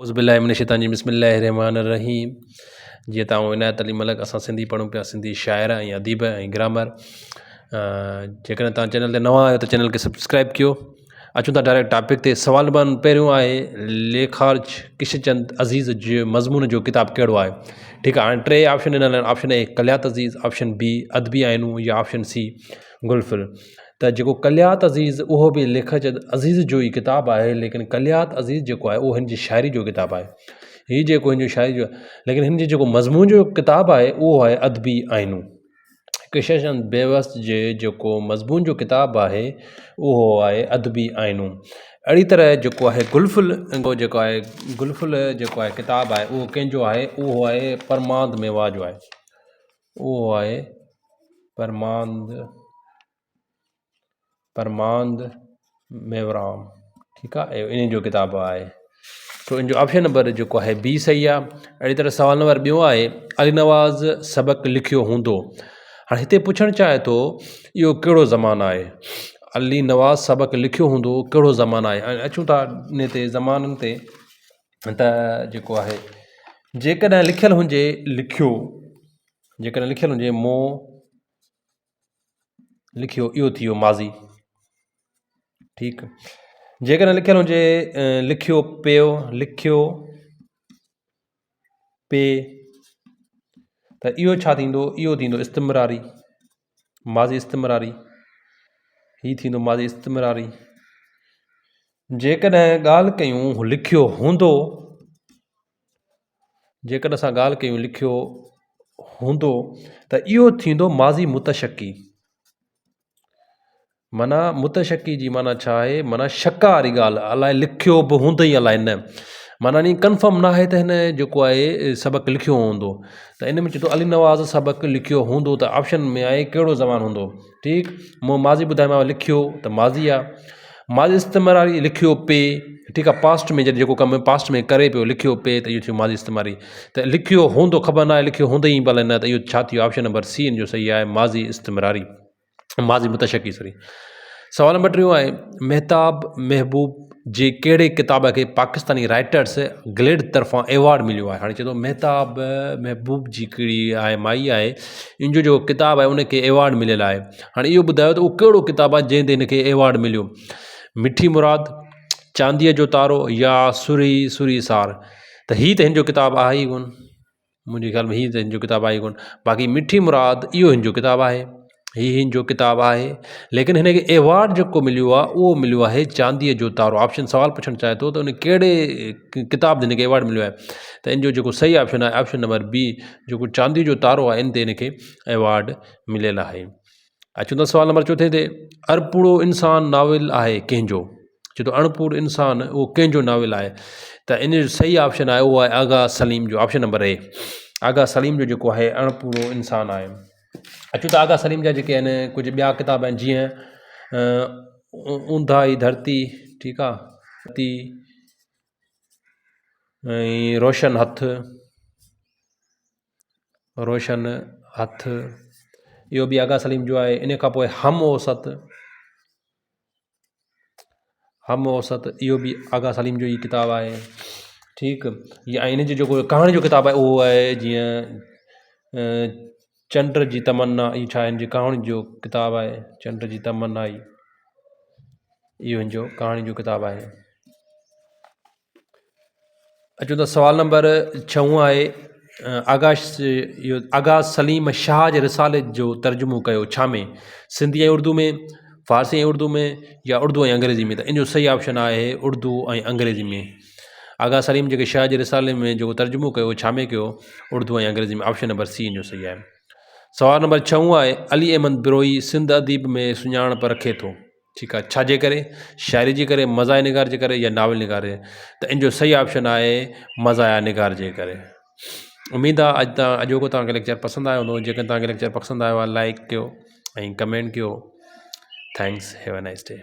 اعوذ بالله من الشيطان الرجيم بسم الله الرحمن الرحيم جيئن ته آئون عنايت علي ملڪ اسان سنڌي پڙهون پيا سنڌي شاعر ۽ اديب ۽ گرامر جيڪڏهن توهان چينل تي نوان آهيو ته چينل کي سبسڪرائب ڪيو اچون ٿا ڊائريڪٽ ٽاپڪ تي سوال نمبر پهريون آهي ليکارج ڪشن چند عزيز جي مضمون جو ڪتاب ڪهڙو آهي ٺيڪ آهي هاڻي ٽي آپشن ڏنل آهن option A Kulliyat Aziz option B ادبي آئينو يا آپشن سي گل ڦل ته جيڪو ڪليات عزيز اهو به ليکڪ عزيز جو ئي ڪتاب آهي ليڪن ڪليات عزيز جيڪو آهي اهو هن جي شاعري جو ڪتاب آهي هي جيڪو هن جو شاعري جو ليڪن هن جي جيڪو مضمون جو ڪتاب آهي اهو آهي ادبي آئينو ڪشن چند بيوس جي جيڪو مضمون جو ڪتاب آهي اهو آهي ادبي آئينو اهڙي طرح جيڪو آهي گل ڦل جيڪو آهي گل ڦل جيڪو آهي ڪتاب آهي اهو ڪنهن جو آهي اهو آهي پرماند ميوا جو آهي اهو آهي پرماند پرماند ميورام ٺيڪ آهي انهي جو ڪتاب آهي سو ان جو آپشن نمبر جيڪو آهي بي صحيح آهي اهڙي طرح سوال نمبر ٻيو آهي علي نواز سبق لکيو هوندو هاڻي هتي پڇڻ چاهي ٿو اهو ڪهڙو زمان آهي علي نواز سبق لکيو هوندو ڪهڙو زمان آهي ۽ اچون ٿا ان تي زمانن تي ته جيڪو آهي جيڪڏهن لکيل هجي لکيو جيڪڏهن لکيل هجي مون لکيو اهو ٿي ويو ماضي ٺيڪ جيڪڏهن لکيل هجي لکيو پيو لکيو پي ته اهو ڇا ٿيندو اهو ٿيندو استمراري ماضي استمراري هي ٿيندو ماضي استمراري جيڪڏهن ڳالهه ڪيون لکيو هوندو جيڪڏهن اسان ڳالهه ڪيون لکيو هوندو ته اهو ٿيندو ماضي متشڪي معنيٰ متشڪي جي معنيٰ ڇا آهي معنيٰ شڪ واري ڳالهه الائي لکيو به هوندئي الائي نه معنيٰ ائين ڪنفرم نه آهي ته هن جيڪو آهي سبق لکيو هوندو ته ان ۾ چئي ٿو علي نواز سبق لکيو هوندو ته آپشن ۾ آهي ڪهڙو زمان هوندو ٺيڪ مون ماضي ٻڌايومانو لکيو ته ماضي آ ماضي استمراري لکيو پي ٺيڪ آ پاسٽ ۾ جڏهن جيڪو ڪم پاسٽ ۾ ڪري پيو لکيو پي ته اهو ٿيو ماضي استمراري ته لکيو هوندو خبر ناهي لکيو هوندئي ڀلي نه ته اهو ڇا ٿيو آپشن نمبر سي ان جو صحيح آهي ماضي استمراري ماضي متشڪي سوري سوال نمبر ٽيون آهي مهتاب محبوب جي ڪهڙي ڪتاب کي پاڪستاني رائٽرس گلڊ طرفان ايوارڊ مليو آهي هاڻي چئي ٿو مهتاب محبوب جي ڪهڙي آهي مائي آهي ان جو جيڪو ڪتاب آهي ان کي ايوارڊ مليل آهي هاڻي اهو ٻڌايو ته اهو ڪهڙو ڪتاب آهي جنهن تي هن کي ايوارڊ مليو مٺي مراد چانديء جو تارو يا سرهي سرهي سار ته هي ته هن جو ڪتاب آهي ئي ڪونه منهنجي خيال ۾ هي ته هن جو ڪتاب آهي ئي ڪونه باقي مٺي مراد اهو هن جو ڪتاب آهي هي هن جو ڪتاب آهي ليڪن هن کي ايوارڊ جيڪو مليو آهي اهو مليو آهي چانديء جو تارو آپشن سوال پڇڻ چاهي ٿو ته ان ڪهڙي ڪتاب تي هن کي ايوارڊ مليو آهي ته ان جو جيڪو صحيح آپشن آهي آپشن نمبر بي جيڪو چانديء جو تارو آهي ان تي هن کي ايوارڊ مليل آهي اچون ٿا سوال نمبر چوٿين تي اڻپورو انسان ناول آهي ڪنهن جو؟ چي ٿو اڻپورو انسان اهو ڪنهن جو ناول آهي ته ان جو صحيح آپشن آهي اهو آهي آغا سليم جو option number A Agha Saleem جو جيڪو آهي اڻپورو انسان آهي اچون ٿا آغا سليم جا جيڪي آهن ڪجهه ٻيا ڪتاب آهن جيئن اونداهي ڌرتي ٺيڪ آهي ڌرتي ۽ روشن هٿ روشن هٿ اهو به آغا سليم جو آهي ان کان پوء هم اوسط هم اوسط اهو به آغا سليم جو ئي ڪتاب آهي ٺيڪ يا ان جو جيڪو ڪهاڻي جو ڪتاب آهي اهو آهي جيئن چنڊ جي تمنا اهو ڇا هن جي ڪهاڻي جو ڪتاب آهي چنڊ جي تمنا اهو هن جو ڪهاڻي جو ڪتاب آهي. اچون ته سوال نمبر ڇهون آهي آغا اهو آغا سليم شاهه جي رسالي جو ترجمو ڪيو ڇا ۾ سنڌي ۽ اردو ۾ فارسي ۽ اردو ۾ يا اردو ۽ انگريزي ۾ ته ان جو صحيح آپشن آهي اردو ۽ انگريزي ۾ آغا سليم جيڪي شاهه جي رسالي ۾ جيڪو ترجمو ڪيو ڇا ۾ ڪيو اردو ۽ انگريزي ۾ آپشن نمبر سي ان جو صحيح آهي سوال نمبر ڇهون آهي علي احمد بروهي سنڌ اديب ۾ سڃاڻپ رکي ٿو ٺيڪ آ ڇا جي ڪري شاعري جي ڪري مزاح نگار جي ڪري يا ناول نگار جي ته ان جو صحيح آپشن آهي مزاح نگار جي ڪري اميد آ اڄ تان اڄوڪو توهان کي ليڪچر پسند آيو هوندو جيڪڏهن توهان کي ليڪچر پسند آيو آ لائڪ ڪيو ۽ ڪمينٽ ڪيو thanks have a nice day.